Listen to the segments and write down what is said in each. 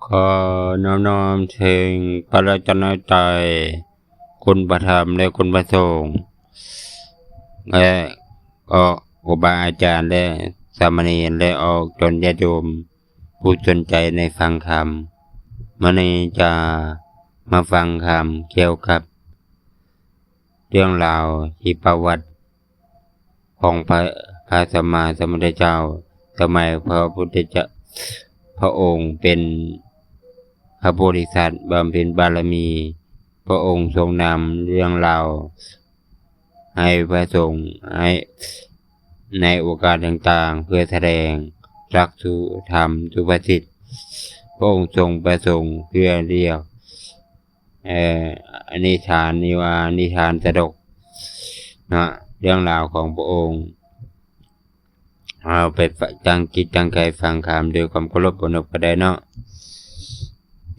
ຂໍນ້ອມນ້ອມເຖິງພະລັດຕະນະໄຕ, ຄຸນພະທຳ ແລະ ຄຸນພະສົງ ແລະ ກໍຄູບາອາຈານ ແລະ ສາມະເນນ ແລະ ອອກຕົນຍາດໂຍມຜູ້ສົນໃຈໃນຟັງທຳ. ມື້ນີ້ຈະມາຟັງທຳກ່ຽວກັບເລື່ອງລາວທີ່ປະຫວັດ ຂອງພະ ພະສຳມາສຳພຸດທະເຈົ້າ ສະໄໝພະພຸດທະເຈົ້າ ພະອົງເປັນພະໂພທິສັດບຳເພັນບາລະມີ, ພະອົງຊົງນຳເລື່ອງລາວໃຫ້ພະສົງໃຫ້ ໃນໂອກາດຕ່າງໆ ເພື່ອສະແດງຫຼັກສູດທຳສຸພາສິດ. ພະອົງຊົງປະສົງເພື່ອລຽກ ເອີ ອະນິຖານ ນີ້ວ່ານິທານຊາດົກເນາະ, ເລື່ອງລາວຂອງພະອົງ. ເຮົາໄປຕັ້ງຈິດຕັ້ງໃຈຟັງຄຳດ້ວຍຄວາມເຄົາລົບເຄົາລົບກໍໄດ້ເນາະ.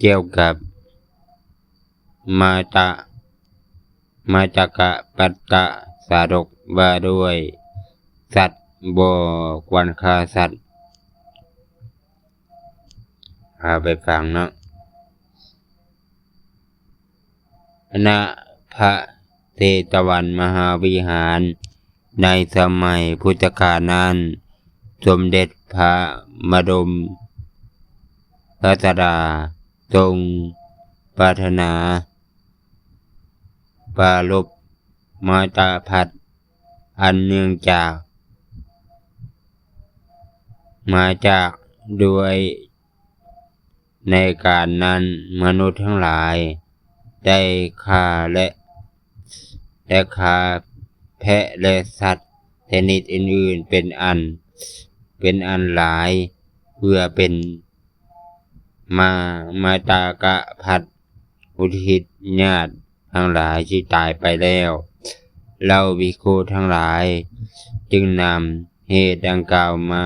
ກ່ຽວກັບມາຕະ ມາຕະກະປັດຕະຊາດົກ ວ່າດ້ວຍສັດບໍ່ຄວນຂ້າສັດ. ເຮົາໄປຟັງເນາະ. ນະພະເຊຕະວັນມະຫາວິຫານ ໃນສະໄໝພຸດທະການນັ້ນ, ສົມເດັດພະບະລົມສາດສະດາຊົງປາດຖະໜາປາລົບມາຕະພັດ ອັນເນື່ອງຈາກ ມາຈາກ ດ້ວຍ ໃນການນັ້ນມະນຸດທັງຫຼາຍໄດ້ຂ້າ ແລະ ໄດ້ຂ້າແພະ ແລະ ສັດຊະນິດອື່ນໆ ເປັນອັນ ເປັນອັນຫຼາຍ ເພື່ອເປັນມາ ມາຕະກະພັດ ອຸທິດຍາດທັງຫຼາຍທີ່ຕາຍໄປແລ້ວ. ເຫຼົ່າພິກຂຸທັງຫຼາຍຈຶ່ງນຳເຫດດັ່ງກ່າວມາ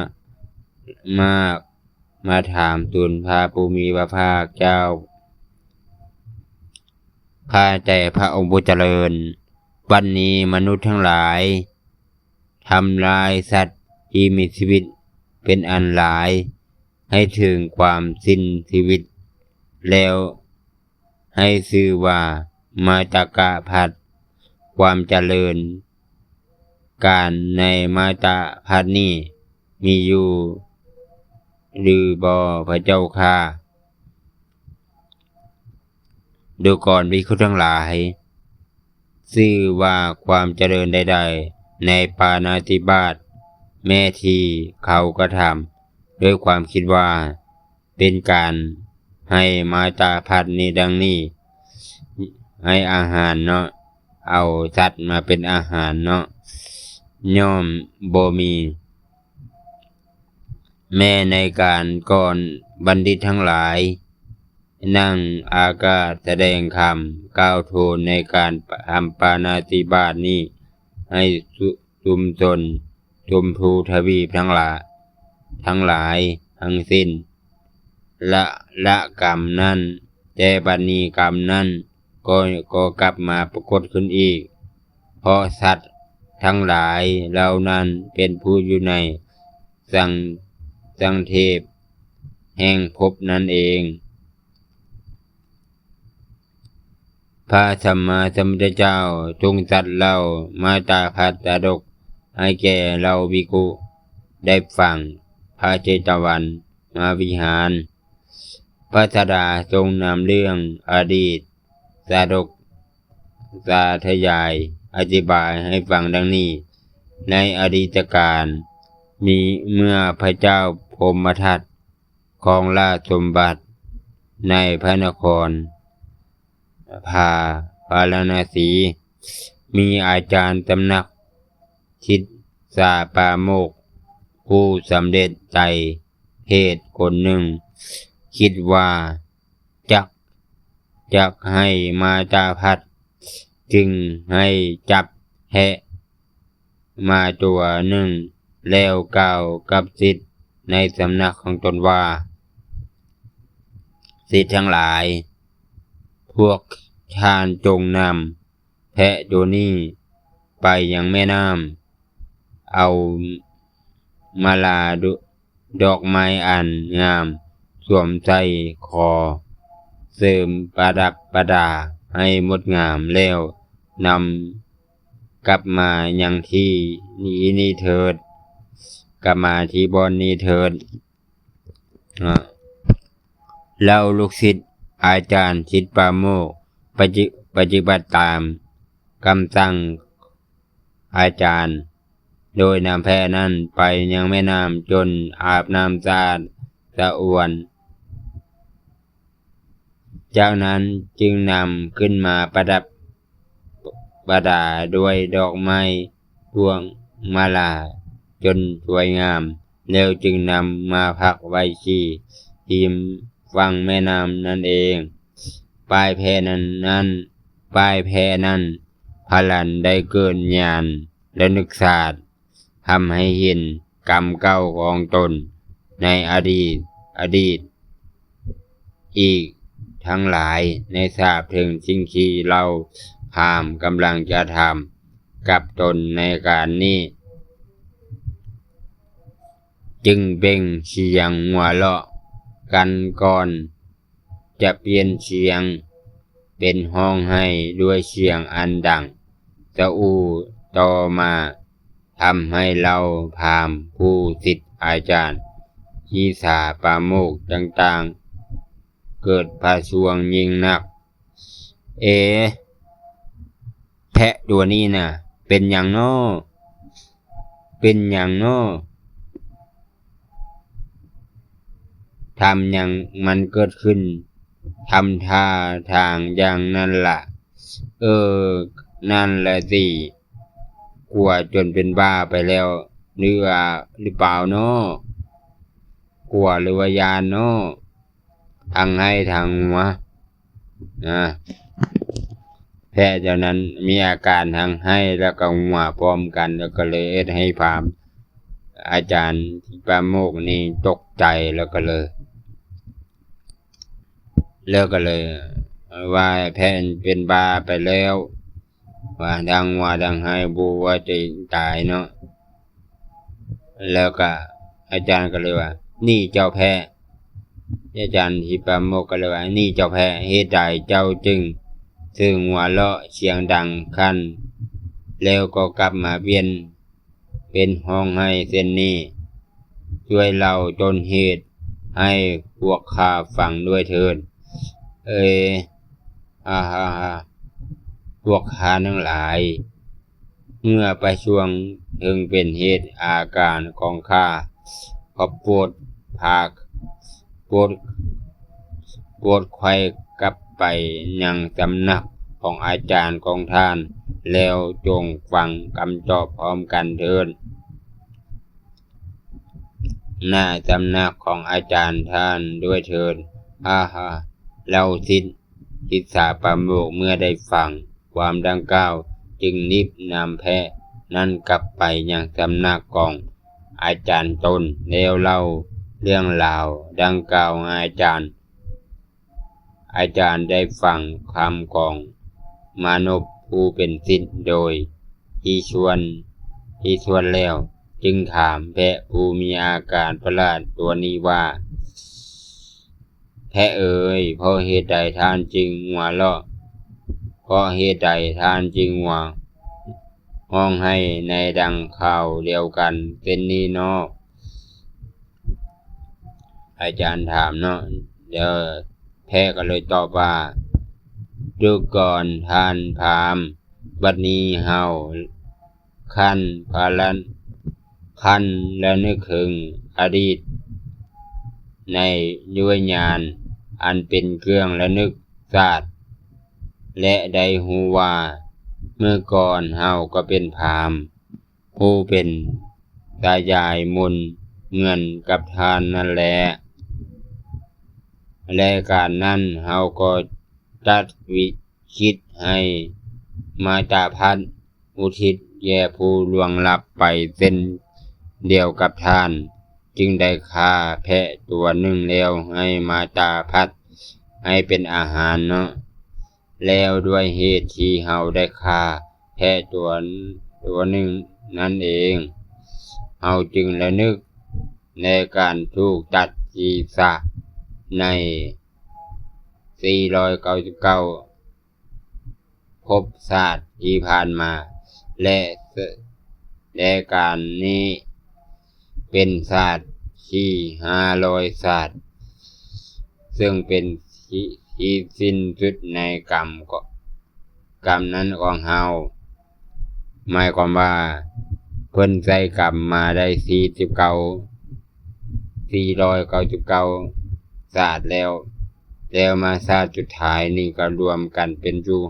ມາ ມາຖາມທູນພະຜູ້ມີພະພາກເຈົ້າ. ຂ້າແຕ່ພະອົງຜູ້ຈະເລີນ, ບັດນີ້ມະນຸດທັງຫຼາຍທຳລາຍສັດທີ່ມີຊີວິດເປັນອັນຫຼາຍ ໃຫ້ເຖິງຄວາມສິ້ນຊີວິດແລ້ວ ໃຫ້ຊື່ວ່າມາຕະກະພັດຄວາມຈະເລີນ. ການໃນມາຕະພັດນີ້ມີຢູ່ຫຼືບໍ່ພະເຈົ້າຂ້າ? ດູກ່ອນພິກຂຸທັງຫຼາຍ, ຊື່ວ່າຄວາມຈະເລີນໃດໆ ໃນປານາຕິບາດ ແມ້ທີ່ເຂົາກະທຳດ້ວຍຄວາມຄິດວ່າ ເປັນການໃຫ້ມາຕະພັດນີ້ດັ່ງນີ້, ໃຫ້ອາຫານເນາະ, ເອົາສັດມາເປັນອາຫານເນາະ, ຍ່ອມບໍ່ມີ. ແມ້ໃນການກ່ອນບັນດິດທັງຫຼາຍ ນັ່ງອາກາດສະແດງຄຳກ່າວໂທນໃນການທຳປານາຕິບາດນີ້ ໃຫ້ຊຸ ຊຸມຊົນຊົມພູທະວີບທັງຫຼາຍ ທັງຫຼາຍທັງສິ້ນ ລະ ລະກຳນັ້ນ, ແຕ່ບັດນີ້ກຳນັ້ນກໍ ກໍກັບມາປາກົດຂຶ້ນອີກ, ເພາະສັດທັງຫຼາຍເຫຼົ່ານັ້ນເປັນຜູ້ຢູ່ໃນສັງ ສັງເທບແຫ່ງພົບນັ້ນເອງ. ພະສຳມາສຳພຸດທະເຈົ້າຊົງຕັດເລົ່າມາຕະພັດຊາດົກໃຫ້ແກ່ເຫຼົ່າພິກຂຸໄດ້ຟັງ. ພະເຊຕະວັນມະຫາວິຫານ, ພະສາດາຊົງນຳເລື່ອງອະດີດຊາດົກສາທະຍາຍອະທິບາຍໃຫ້ຟັງດັ່ງນີ້. ໃນອະດີດຕະການມີເມື່ອພະເຈົ້າພົມມະທັດ ຄອງລາດສົມບັດໃນພະນະຄອນພາ ພາລານະສີ, ມີອາຈານຕຳໜັກທິດສາປາໂມກ ຜູ້ສຳເລັດໃຈເພດຄົນໜຶ່ງ ຄິດວ່າຈັກ ຈັກໃຫ້ມາຕາພັດ, ຈຶ່ງໃຫ້ຈັບແພະ ມາຕົວໜຶ່ງ ແລ້ວກ່າວກັບສິດໃນສຳນັກຂອງຕົນວ່າ, ສິດທັງຫຼາຍ, ພວກທ່ານຈົ່ງນຳແພະໂຕນີ້ໄປຍັງແມ່ນ້ຳ, ເອົາມາລາ ດອກໄມ້ອັນງາມ ສວມໃສ່ຂໍເສີມປະດັບປະດາໃຫ້ງົດງາມແລ້ວ ນຳກັບມາຍັງທີ່ນີ້ເທີດ, ກັບມາທີ່ບ່ອນນີ້ເທີດ. ເອີ ເຫຼົ່າລູກສິດອາຈານທິດປາໂມກ ປະຕິ ປະຕິບັດຕາມຄຳສັ່ງອາຈານ, ໂດຍນຳແພນັ້ນໄປຍັງແມ່ນ້ຳຈົນອາບນ້ຳສະອາດສະອວນ. ຈາກນັ້ນຈຶ່ງນຳຂຶ້ນມາປະດັບປະດາດ້ວຍດອກໄມ້ພວງມາລາຈົນສວຍງາມ, ແລ້ວຈຶ່ງນຳມາພັກໄວ້ທີ່ ທີ່ຝັ່ງແມ່ນ້ຳນັ້ນເອງ. ປາຍແພນັ້ນ ນັ້ນ ປາຍແພນັ້ນ ພະລັນໄດ້ເກີດຍານລະນຶກຊາດ ທຳໃຫ້ເຫັນກຳເກົ່າຂອງຕົນໃນອະດີດ ອະດີດອີກທັງຫຼາຍ ໃນສາບເຖິງສິ່ງທີ່ເຫຼົ່າພາມກຳລັງຈະທຳກັບຕົນໃນການນີ້ ຈຶ່ງເປັ່ງສຽງຫົວເລາະກັນກ່ອນ ຈະປ່ຽນສຽງເປັນຮ້ອງໄຫ້ດ້ວຍສຽງອັນດັງສະອູ່ຕໍ່ມາ, ທຳໃຫ້ເຫຼົ່າພາມຜູ້ສິດອາຈານທີ່ສາປາໂມກຕ່າງໆ ເກີດພະຊວງຍິ່ງນັກ. ເອ ແພະຕົວນີ້ນະ ເປັນຫຍັງນໍ? ເປັນຫຍັງນໍ? ທຳຫຍັງມັນເກີດຂຶ້ນ? ທຳທ່າທາງຢ່າງນັ້ນລະ. ເອີ ນັ້ນລະຕິ, ກົວຈົນເປັນບ້າໄປແລ້ວ ຫຼືວ່າ ຫຼືເປົ່ານໍ? ກົວ ຫຼືວ່າຢ້ານນໍ? ທັງໄຫ້ທັງຫົວ ນະ ແພະເຈົ້ານັ້ນມີອາການທັງໄຫ້ ແລ້ວກໍຫົວພ້ອມກັນ ແລ້ວກໍເລີຍເຮັດໃຫ້ພາມ ອາຈານປາໂມກນີ້ຕົກໃຈ ແລ້ວກໍເລີຍ ແລ້ວກໍເລີຍວ່າແພະເປັນບ້າໄປແລ້ວ ວ່າທັງຫົວທັງໄຫ້ ບໍ່ວ່າຈະຕາຍເນາະ. ແລ້ວກະອາຈານກໍເລີຍວ່າ ນີ້ເຈົ້າແພະ, ອາຈານທິດປາໂມກກໍເລີຍວ່າ ນີ້ເຈົ້າແພະ, ເຫດໃດເຈົ້າຈຶ່ງເຊິ່ງຫົວເລາະສຽງດັງຂັ້ນ ແລ້ວກໍກັບມາປ່ຽນເປັນຮ້ອງໄຫ້ເຊັ່ນນີ້? ຊ່ວຍເລົ່າຕົ້ນເຫດໃຫ້ພວກຂ້າຟັງດ້ວຍເຖີດ. ເອີ ອາຮາຮາ ພວກທ່ານທັງຫຼາຍ, ເມື່ອປະທ້ວງເຖິງເປັນເຫດອາການຂອງຂ້າ, ຂໍໂປດພາ ໂປດ ໂປດໄຂວ້ກັບໄປຍັງສຳນັກຂອງອາຈານຂອງທ່ານ, ແລ້ວຈົ່ງຟັງຄຳຕອບພ້ອມກັນເທີດ. ໜ້າສຳນັກຂອງອາຈານທ່ານດ້ວຍເທີດ. ອາຮາ ເຫຼົ່າສິດ ສິດສາປາໂມກເມື່ອໄດ້ຟັງຄວາມດັ່ງກ່າວ ຈຶ່ງຮີບນຳແພະນັ້ນກັບໄປຍັງສຳນັກຂອງອາຈານຕົນ ແລ້ວເລົ່າເລື່ອງລາວດັ່ງກ່າວໃຫ້ອາຈານ ອາຈານໄດ້ຟັງຄຳຂອງມານົບຜູ້ເປັນສິດໂດຍທີ່ຖ້ວນ ທີ່ຖ້ວນແລ້ວ, ຈຶ່ງຖາມແພະຜູ້ມີອາການປະຫຼາດຕົວນີ້ວ່າ ແພະເອີຍ, ເພາະເຫດໃດທ່ານຈຶ່ງຫົວເລາະ? ເພາະເຫດໃດທ່ານຈຶ່ງຫົວ ຮ້ອງໄຫ້ໃນດັ່ງຄາວດຽວກັນເຊັ່ນນີ້ນໍ? ອາຈານຖາມເນາະ, ແລ້ວແພະກໍເລີຍຕອບວ່າ ດູກ່ອນທ່ານພາມ, ບັດນີ້ເຮົາຄັນພະລັນ ຄັນລະນຶກເຖິງອະດີດໃນດ້ວຍຍານອັນເປັນເຄື່ອງລະນຶກຊາດ ແລະ ໄດ້ຮູ້ວ່າເມື່ອກ່ອນເຮົາກໍເປັນພາມ ຜູ້ເປັນຕາຍາຍມົນເໝືອນກັບທ່ານນັ້ນແຫຼະ ແລະ ການນັ້ນເຮົາກໍຈັດວິ ຄິດໃຫ້ມາຕາພັດ ອຸທິດແກ່ຜູ້ລ່ວງລັບໄປເຊັ່ນດຽວກັບທ່ານ, ຈຶ່ງໄດ້ຂ້າແພະຕົວໜຶ່ງແລ້ວໃຫ້ມາຕາພັດໃຫ້ເປັນອາຫານເນາະ. ແລ້ວດ້ວຍເຫດທີ່ເຮົາໄດ້ຂ້າແພະຕົວ ຕົວໜຶ່ງນັ້ນເອງ, ເຮົາຈຶ່ງລະນຶກ ແລະ ການຖືກຕັດສີສະ ໃນສີ່ຮ້ອຍເກົ້າສິບເກົ້າ ພົບຊາດທີ່ຜ່ານມາ ແລະ ແລະ ການນີ້ເປັນຊາດທີຫ້າຮ້ອຍຊາດ ເຊິ່ງເປັນທີ່ ທີ່ສິ້ນສຸດໃນກຳ ກຳນັ້ນຂອງເຮົາ. ໝາຍຄວາມວ່າເພິ່ນໃຊ້ກຳມາໄດ້ສີ່ສິບເກົ້າ ສີ່ຮ້ອຍເກົ້າສິບເກົ້າຊາດແລ້ວ ແລ້ວມາຊາດສຸດທ້າຍນີ້ກໍລວມກັນເປັນຢູ່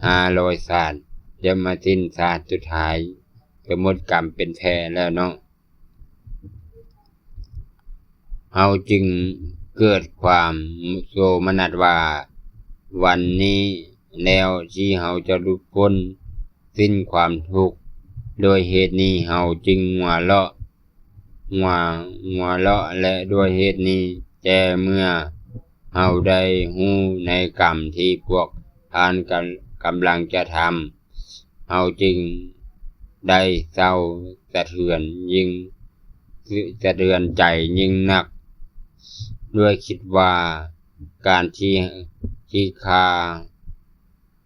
ຫ້າຮ້ອຍຊາດ ແລ້ວມາສິ້ນຊາດສຸດທ້າຍ ກໍໝົດກຳເປັນແທ້ແລ້ວເນາະ. ເຮົາຈຶ່ງເກີດຄວາມໂສມະນັດວ່າ ວັນນີ້ແລ້ວທີ່ເຮົາຈະຫຼຸດພົ້ນສິ້ນຄວາມທຸກ. ດ້ວຍເຫດນີ້ເຮົາຈຶ່ງຫົວເລາະ ຫົວ ຫົວເລາະ ແລະ ດ້ວຍເຫດນີ້ ແຕ່ເມື່ອເຮົາໄດ້ຮູ້ໃນກຳທີ່ພວກທ່ານກຳ ກຳລັງຈະທຳ ເຮົາຈຶ່ງໄດ້ເສົ້າສະເທືອນຍິ່ງ ສະເທືອນໃຈຍິ່ງນັກ ດ້ວຍຄິດວ່າການທີ່ ທີ່ຂ້າ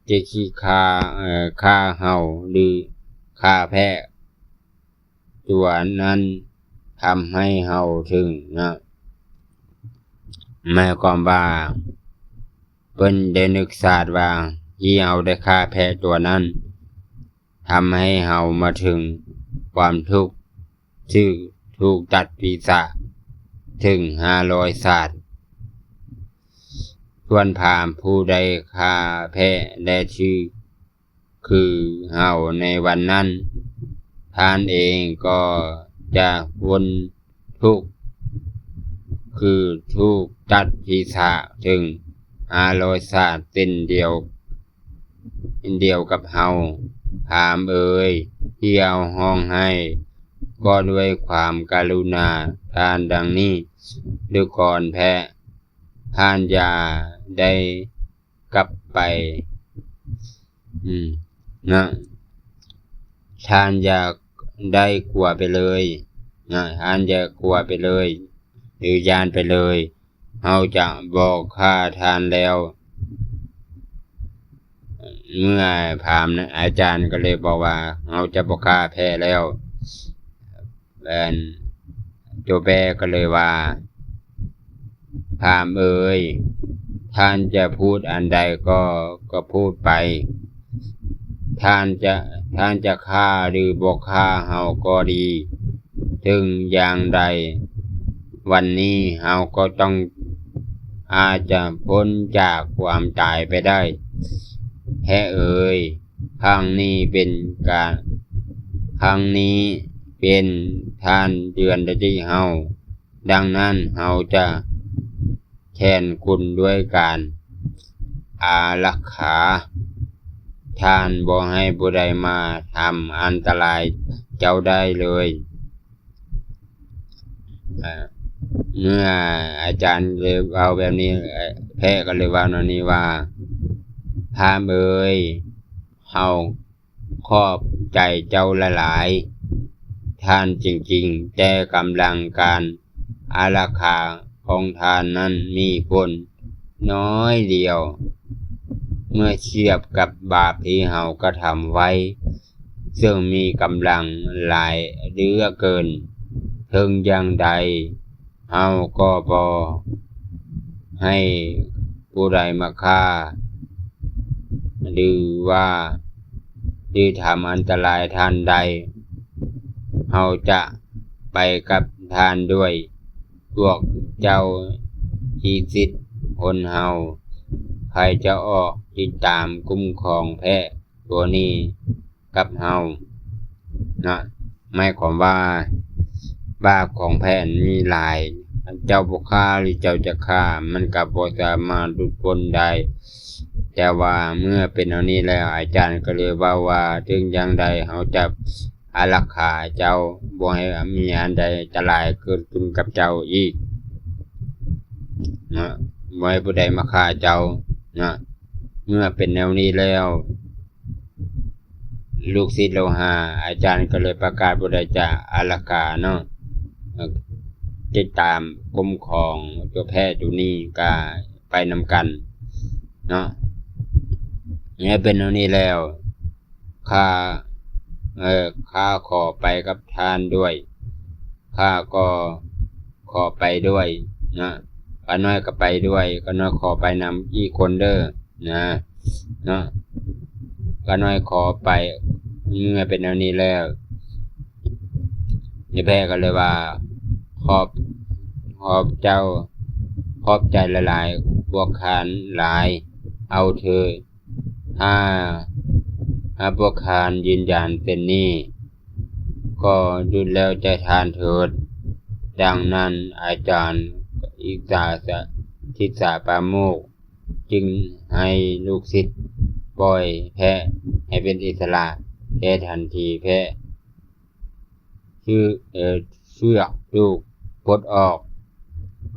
ທີ່ຂີ້ຂ້າ ເອີ ຂ້າເຫົ່າ ຫຼື ຂ້າແພະຕົວນັ້ນ ທຳໃຫ້ເຮົາເຖິງນະ ໝາຍຄວາມວ່າ ເພິ່ນໄດ້ນຶກຊາດວ່າ ທີ່ເຮົາໄດ້ຂ້າແພະຕົວນັ້ນ ທຳໃຫ້ເຮົາມາເຖິງຄວາມທຸກ ຖືກ ຖືກຕັດศีລສະເຖິງຫ້າຮ້ອຍຊາດ. ສ່ວນພາມຜູ້ໄດ້ຂ້າແພະ ແລະ ຖືກຄືເຮົາໃນວັນນັ້ນ, ທ່ານເອງກໍຈະພົ້ນ ທຸກ ຄືຖືກຕັດທີ່ສະເຖິງຫ້າຮ້ອຍຊາດເຊັ່ນດຽວ ດຽວກັບເຮົາ. ພາມເອີຍ, ທີ່ເຮົາຮ້ອງໄຫ້ກໍດ້ວຍຄວາມກະລຸນາທ່ານດັ່ງນີ້ ດູກ່ອນແພະ, ທ່ານຢ່າໄດ້ ກັບໄປ ອືມ ນະ ທ່ານຢ່າໄດ້ກົວໄປເລີຍ ນະ ທ່ານຢ່າກົວໄປເລີຍ ຫຼື ຢ້ານໄປເລີຍ. ເຮົາຈະບໍ່ຂ້າທ່ານແລ້ວ. ເມື່ອພາມນະ ອາຈານກໍເລີຍບອກວ່າ ເຮົາຈະບໍ່ຂ້າແພະແລ້ວ. ແມ່ນ ໂຈແປກໍເລີຍວ່າ ພາມເອີຍ, ທ່ານຈະພູດອັນໃດກໍ ກໍພູດໄປ. ທ່ານຈະ ທ່ານຈະຂ້າ ຫຼື ບໍ່ຂ້າເຮົາກໍດີ, ເຖິງຢ່າງໃດ ວັນນີ້ເຮົາກໍຕ້ອງ ອາດຈະພົ້ນຈາກຄວາມຕາຍໄປໄດ້. ແພະເອີຍ, ຄັ້ງນີ້ເປັນການ ຄັ້ງນີ້ເປັນທ່ານເຕືອນສະຕິເຮົາ, ດັ່ງນັ້ນເຮົາຈະແທນຄຸນດ້ວຍການອາລັກຂາທ່ານ, ບໍ່ໃຫ້ຜູ້ໃດມາທຳອັນຕະລາຍເຈົ້າໄດ້ເລີຍ. ເມື່ອອາຈານໄດ້ເວົ້າແບບນີ້, ແພະກໍເລີຍເວົ້າແນວນີ້ວ່າ ພາມເອີຍ, ເຮົາຂອບໃຈເຈົ້າຫຼາຍໆ ທ່ານຈິງໆ, ແຕ່ກຳລັງການອາລັກຂາຂອງທ່ານນັ້ນມີຜົນ ນ້ອຍດຽວ ເມື່ອທຽບກັບບາບທີ່ເຮົາກະທຳໄວ້, ເຊິ່ງມີກຳລັງຫຼາຍເຫຼືອເກີນ. ເຖິງຢ່າງໃດເຮົາກໍບໍ່ໃຫ້ຜູ້ໃດມາຂ້າ ຫຼືວ່າ ຫຼືທຳອັນຕະລາຍທ່ານໄດ້. ເຮົາຈະໄປກັບທ່ານດ້ວຍ. ພວກເຈົ້າທີ່ຊິດຄົນເຮົາ, ໃຜຈະອອກຕິດຕາມຄຸ້ມຄອງແພະຕົວນີ້ກັບເຮົານະ? ໝາຍຄວາມວ່າບາບຂອງແພະມີຫຼາຍ, ເຈົ້າບໍ່ຂ້າ ຫຼື ເຈົ້າຈະຂ້າ ມັນກໍບໍ່ສາມາດຫຼຸດພົ້ນໄດ້. ແຕ່ວ່າເມື່ອເປັນແນວນີ້ແລ້ວ, ອາຈານກໍເລີຍເວົ້າວ່າ ເຖິງຢ່າງໃດເຮົາຈະ ອາລັກຂາເຈົ້າ, ບໍ່ໃຫ້ມີອັນໃດອັນຕະລາຍເກີດຂຶ້ນກັບເຈົ້າອີກນະ, ບໍ່ໃຫ້ຜູ້ໃດມາຂ້າເຈົ້ານະ. ເມື່ອເປັນແນວນີ້ແລ້ວ, ລູກສິດໂລຫະອາຈານກໍເລີຍປະກາດບໍ່ໄດ້ຈະອາລັກຂາເນາະ, ຕິດຕາມຄຸ້ມຄອງຕົວແພະຕົວນີ້ກະໄປນຳກັນເນາະ. ແລະເປັນແນວນີ້ແລ້ວ ຂ້າ ເອີ ຂ້າຂໍໄປກັບທ່ານດ້ວຍ ຂ້າກໍຂໍໄປດ້ວຍນະ ຂ້ານ້ອຍກໍໄປດ້ວຍ ຂ້ານ້ອຍຂໍໄປນຳອີກຄົນເດີນະ ເນາະ ຂ້ານ້ອຍຂໍໄປ. ເມື່ອເປັນແນວນີ້ແລ້ວ ຍາແພກໍເລີຍວ່າ ຂອບ ຂອບເຈົ້າ ຂອບໃຈຫຼາຍໆ ພວກຂ້າຫຼາຍ ເອົາເທີດ ຖ້າ ຖ້າພວກຂ້າຢືນຢັນເຊັ່ນນີ້ ກໍສຸດແລ້ວແຕ່ທ່ານເທີດ. ດັ່ງນັ້ນອາຈານອິດສາ ສະ ທິດສາປາໂມກ ຈຶ່ງໃຫ້ລູກສິດປ່ອຍແພະໃຫ້ເປັນອິດສະຫຼະ ແຕ່ທັນທີແພະ ເຊືອກ ເອີ ເຊືອກຖືກປົດອອກ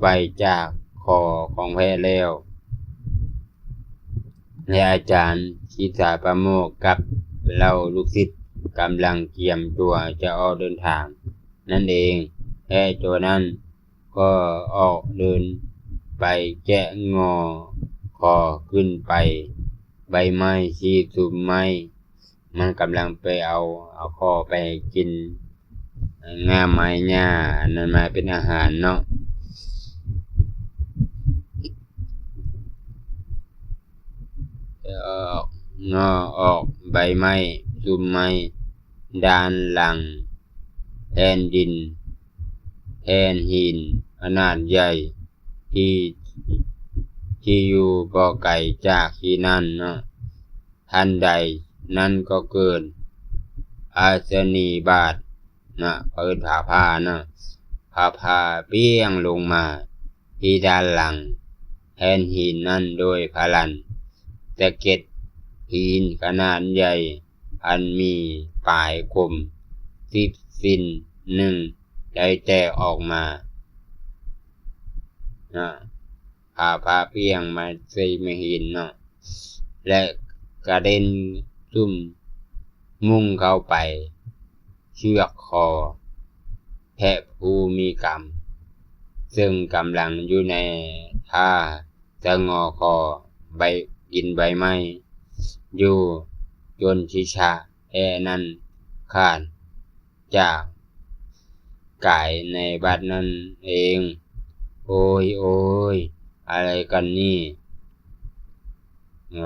ໄປຈາກຄໍຂອງແພະແລ້ວ ແລະອາຈານສິດສາປາໂມກກັບເຫຼົ່າລູກສິດກຳລັງກຽມຕົວຈະອອກເດີນທາງນັ້ນເອງ ແພະຕົວນັ້ນກໍອອກເດີນໄປແຈະງໍ້ຄໍ ຂຶ້ນໄປໃບໄມ້ທີ່ຊຸມໄມ້ ມັນກຳລັງໄປເອົາ ເອົາ ຂໍໄປກິນງ່າໄມ້ຫຍ້າ ອັນນັ້ນມາເປັນອາຫານເນາະ ອອກ ງໍ້ອອກໃບໄມ້ຊຸມໄມ້ ດ້ານຫຼັງແຜ່ນດິນ ແຜ່ນຫີນຂະໜາດໃຫຍ່ ທີ່ ທີ່ຢູ່ບໍ່ໄກຈາກທີ່ນັ້ນເນາະ. ທັນໃດນັ້ນກໍເກີດອັດສະນີບາດນະ ເອີ້ນຟ້າຜ່ານະ ຟ້າຜ່າປ່ຽງລົງມາທີ່ດ້ານຫຼັງແຜ່ນຫີນນັ້ນໂດຍພະລັນ. ສະເກັດຫີນຂະໜາດໃຫຍ່ ອັນມີປາຍຄົມສິບເຊັນໜຶ່ງ ໄດ້ແຕກອອກມານະ ຜ່າ ຜ່າປ່ຽງມາໃສ່ແມ່ຫີນເນາະ ແລະກະເດັນຕຸ່ມມຸ່ງເຂົ້າໄປເຊືອກຄໍແພະຜູ້ມີກຳ ເຊິ່ງກຳລັງຢູ່ໃນທ່າສະຫງໍ້ຄໍ ໃບ ກິນໃບໄມ້ຢູ່ ຈົນສິດສະແພະນັ້ນຂາດຈາກກາຍໃນບັດນັ້ນເອງ. ໂອ້ຍ ໂອ້ຍ ອາໄລກັນນີ້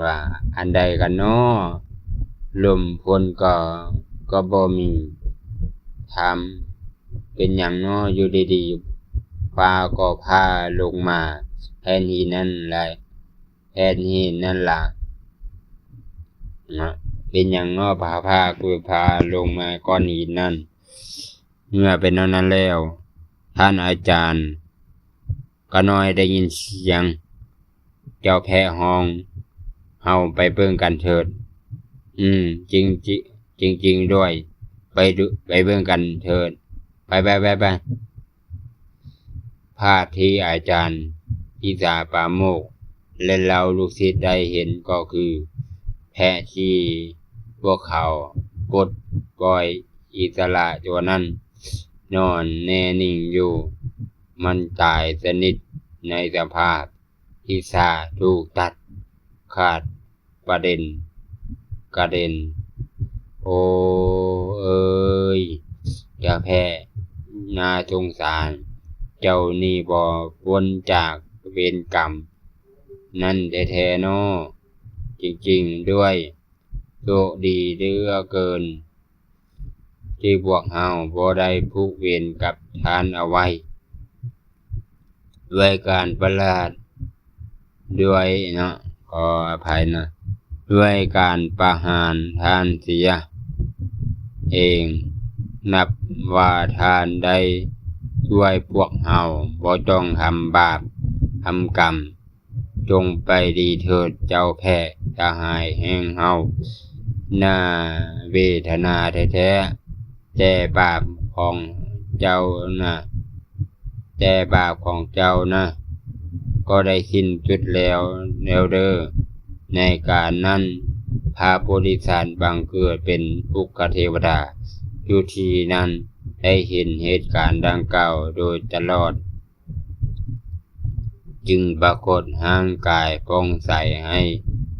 ວ່າອັນໃດກັນນໍ ລົມຝົນກໍ ກໍບໍ່ມີ ຖາມເປັນຫຍັງນໍ ຢູ່ດີໆ ຟ້າກໍຜ່າລົງມາແຜ່ນຫີນນັ້ນ ແລະ ແຜ່ນຫີນນັ້ນລະ ເປັນຫຍັງນໍ ຟ້າ ຟ້າຄືຜ່າລົງມາກ້ອນຫີນນັ້ນ. ເມື່ອເປັນແນວນັ້ນແລ້ວ ທ່ານອາຈານກະນ້ອຍໄດ້ຍິນສຽງເຈົ້າແພະຮ້ອງ ເຮົາໄປເບິ່ງກັນເທີດ. ອືມ ຈິງ ຈິງ ຈິງໆດ້ວຍ ໄປດູ ໄປເບິ່ງກັນເທີດ ໄປ ໄປ ໄປ ໄປ. ພາບທີ່ອາຈານອິດສາປາໂມກ ແລະເຫຼົ່າລູກສິດໄດ້ເຫັນກໍຄື ແພະທີ່ພວກເຂົາປົດປ່ອຍອິດສະຫຼະຕົວນັ້ນ ນອນແນ່ນິ່ງຢູ່. ມັນຕາຍສະໜິດໃນສະພາບທີ່ສາຖືກຕັດຂາດ ປະເດັນກະເດັນ. ໂອເອີຍ ເຈົ້າແພະໜ້າສົງສານ, ເຈົ້າໜີບໍ່ພົ້ນຈາກເວນກຳນັ້ນແທ້ໆນໍ ຈິງໆດ້ວຍ. ໂຊກດີເຫຼືອເກີນ ທີ່ພວກເຮົາບໍ່ໄດ້ຜູກເວນກັບທ່ານເອົາໄວ້. ດ້ວຍການປະລາດ ດ້ວຍເນາະ ຂໍອະໄພນະ ດ້ວຍການປະຫານທ່ານເສຍເອງ. ນັບວ່າທ່ານໄດ້ຊ່ວຍພວກເຮົາ ບໍ່ຕ້ອງທຳບາບທຳກຳ. ຈົ່ງໄປດີເຖີດເຈົ້າແພະສະຫາຍແຫ່ງເຮົາ. ໜ້າເວທະນາແທ້ໆ ແຕ່ບາບຂອງເຈົ້ານະ ແຕ່ບາບຂອງເຈົ້ານະ ກໍໄດ້ສິ້ນສຸດແລ້ວ ແລ້ວເດີ. ໃນການນັ້ນ ພະໂພທິສັດບັງເກີດເປັນປຸກກະເທວະດາຢູ່ທີ່ນັ້ນ. ໄດ້ເຫັນເຫດການດັ່ງກ່າວໂດຍຕະຫຼອດ ຈຶ່ງປາກົດຮ່າງກາຍຜ່ອງໃສໃຫ້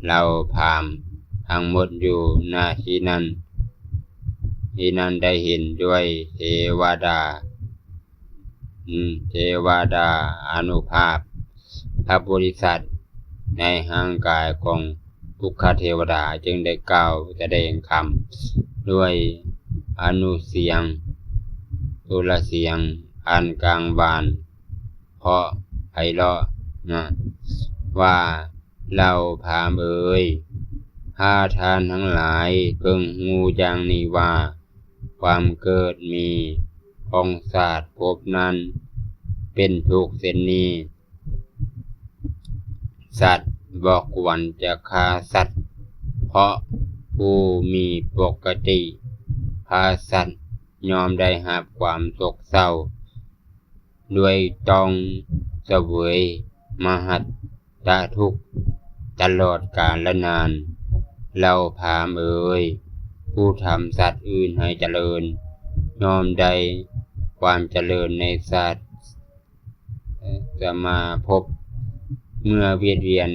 ເຫຼົ່າພາມທັງໝົດຢູ່ ນະທີ່ນັ້ນ ທີ່ນັ້ນໄດ້ເຫັນດ້ວຍເທວະດາ ເທວະດາອານຸພາບ ພະໂພທິສັດໃນຮ່າງກາຍຂອງປຸກຄະເທວະດາ ຈຶ່ງໄດ້ກ່າວສະແດງຄຳດ້ວຍອະນຸສຽງ ສຸລະສຽງອັນກາງຫວານເພາະໄພເລາະນະ ວ່າ ເຫຼົ່າພາມເອີຍ ຖ້າທ່ານທັງຫຼາຍເພິ່ງຮູ້ຢ່າງນີ້ວ່າ ຄວາມເກີດມີຂອງຊາດພົບນັ້ນເປັນທຸກເຊັ່ນນີ້. ສັດບໍ່ຄວນຈະຂ້າສັດ ເພາະຜູ້ມີປົກກະຕິຂ້າສັດ ຍ່ອມໄດ້ຮັບຄວາມໂສກເສົ້າ ດ້ວຍຕ້ອງສະເຫວີຍມະຫັດຕະທຸກຕະຫຼອດການລະນານ. ເຫຼົ່າພາມເອີຍ ຜູ້ທຳສັດອື່ນໃຫ້ຈະເລີນ ຍ່ອມໄດ້ຄວາມຈະເລີນໃນຊາດ ສະມາພົບ ເມື່ອວຽດວຽນ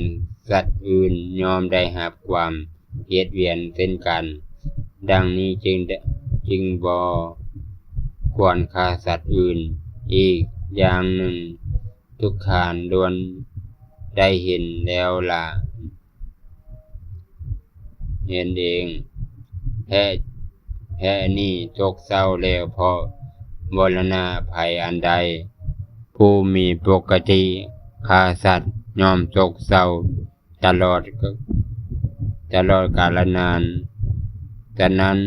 ສັດອື່ນ ຍ່ອມໄດ້ຮັບຄວາມວຽດວຽນເຊັ່ນກັນ. ດັ່ງນີ້ຈຶ່ງ ຈຶ່ງບໍ່ຄວນຂ້າສັດອື່ນ. ອີກຢ່າງໜຶ່ງ ທຸກທ່ານລ້ວນໄດ້ເຫັນແລ້ວລະ ເຫັນເອງ ແທ້ ແທ້ນີ້ໂສກເສົ້າແລ້ວເພາະມໍລະນະໄພອັນໃດ. ຜູ້ມີປົກກະຕິຂ້າສັດ ຍ່ອມໂສກເສົ້າຕະຫຼອດ ຕະຫຼອດການລະນານ. ສະນັ້ນ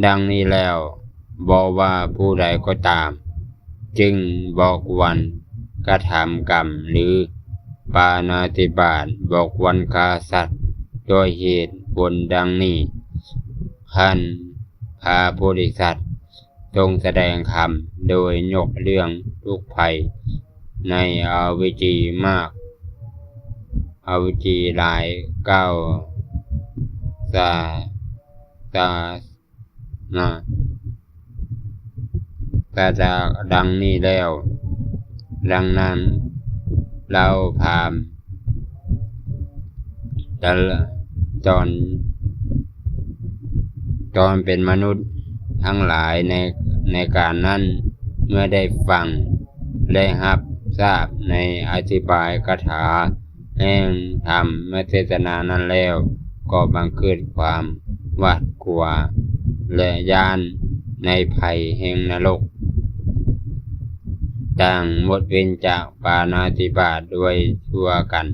ດັ່ງນີ້ແລ້ວ ບໍ່ວ່າຜູ້ໃດກໍຕາມ ຈຶ່ງບໍ່ຄວນກະທຳກຳ ຫຼື ປານາຕິບາດ ບໍ່ຄວນຂ້າສັດດ້ວຍເຫດຜົນດັ່ງນີ້. ຄັນພະໂພທິສັດຊົງສະແດງທຳໂດຍຍົກເລື່ອງທຸກໄພໃນອະວິຈີມາກ ອະວິຈີຫຼາຍ ກ່າວສາ ສາ ນະ ຕາຈາກດັ່ງນີ້ແລ້ວ. ດັ່ງນັ້ນ ເຫຼົ່າພາມ ຕະ ຕອນ ຕອນເປັນມະນຸດທັງຫຼາຍໃນ ໃນການນັ້ນ ເມື່ອໄດ້ຟັງ ແລະ ຮັບຊາບໃນອະທິບາຍຄາຖາ ແຫ່ງທຳມະເທດສະນານັ້ນແລ້ວ ກໍບັງເກີດຄວາມຫວາດກົວ ແລະ ຢ້ານໃນໄພແຫ່ງນະລົກ ຕ່າງໝົດເວັ້ນຈາກປານາຕິບາດດ້ວຍທົ່ວກັນ.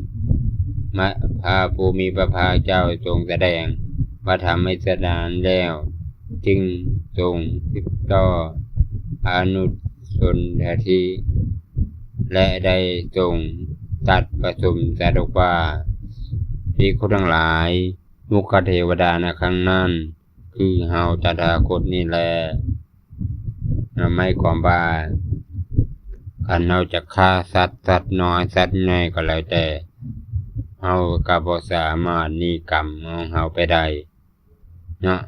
ມະ ພະຜູ້ມີພະພາກເຈົ້າຊົງສະແດງພະທຳເທດສະນາແລ້ວ ຈຶ່ງຊົງສືບຕໍ່ອະນຸສົນທະຕິ ແລະ ໄດ້ຊົງຕັດປະຊຸມສັດອອກວ່າ ພິກຂຸທັງຫຼາຍ, ມຸຂະເທວະດາໃນຄັ້ງນັ້ນ ຄືເຮົາຕະຖາຄົດນີ້ແຫຼະ. ໝາຍຄວາມວ່າ ຄັນເຮົາຈະຂ້າສັດ, ສັດນ້ອຍ, ສັດໃຫຍ່ກໍແລ້ວແຕ່, ເຮົາກໍບໍ່ສາມາດໜີກຳຂອງເຮົາໄປໄດ້. ເນາະ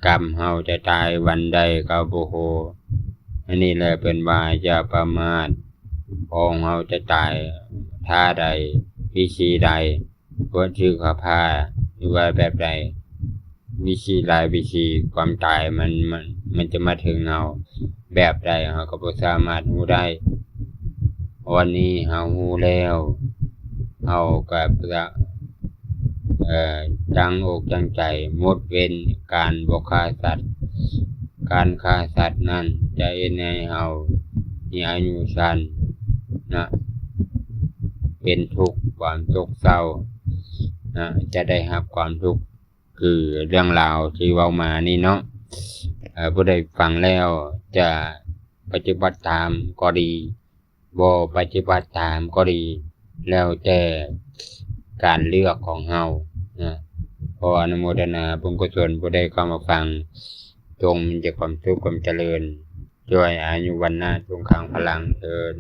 ກຳເຮົາຈະຕາຍວັນໃດກໍບໍ່ຮູ້. ອັນນີ້ແຫຼະເພິ່ນວ່າຢ່າປະໝາດ ຂອງເຮົາຈະຕາຍທ່າໃດ ວິທີໃດ ເພື່ອຖືກເຂົາຂ້າ ຫຼືວ່າແບບໃດ ວິທີຫຼາຍວິທີ ຄວາມຕາຍມັນ ມັນ ມັນຈະມາເຖິງເຮົາແບບໃດ ເຮົາກໍບໍ່ສາມາດຮູ້ໄດ້. ວັນນີ້ເຮົາຮູ້ແລ້ວ ເຮົາກໍຈະ ເອີ ຕັ້ງອົກຕັ້ງໃຈ ໝົດເວັ້ນການບໍ່ຂ້າສັດ. ການຂ້າສັດນັ້ນຈະເຮັດໃຫ້ເຮົາມີອາຍຸສັ້ນນະ ເປັນທຸກ ຄວາມໂສກເສົ້ານະ ຈະໄດ້ຮັບຄວາມທຸກ ຄືເລື່ອງລາວທີ່ເວົ້າມານີ້ເນາະ. ເອີ ຜູ້ໃດຟັງແລ້ວຈະປະຕິບັດຕາມກໍດີ ບໍ່ປະຕິບັດຕາມກໍດີ ແລ້ວແຕ່ການເລືອກຂອງເຮົານະ. ຂໍອະນຸໂມທະນາບຸນກຸສົນ ຜູ້ໃດເຂົ້າມາຟັງ ຈົ່ງມີແຕ່ຄວາມສຸກຄວາມຈະເລີນ ດ້ວຍອາຍຸວັນນະ ສຸຂັງພະລັງ ເທີ້ນ.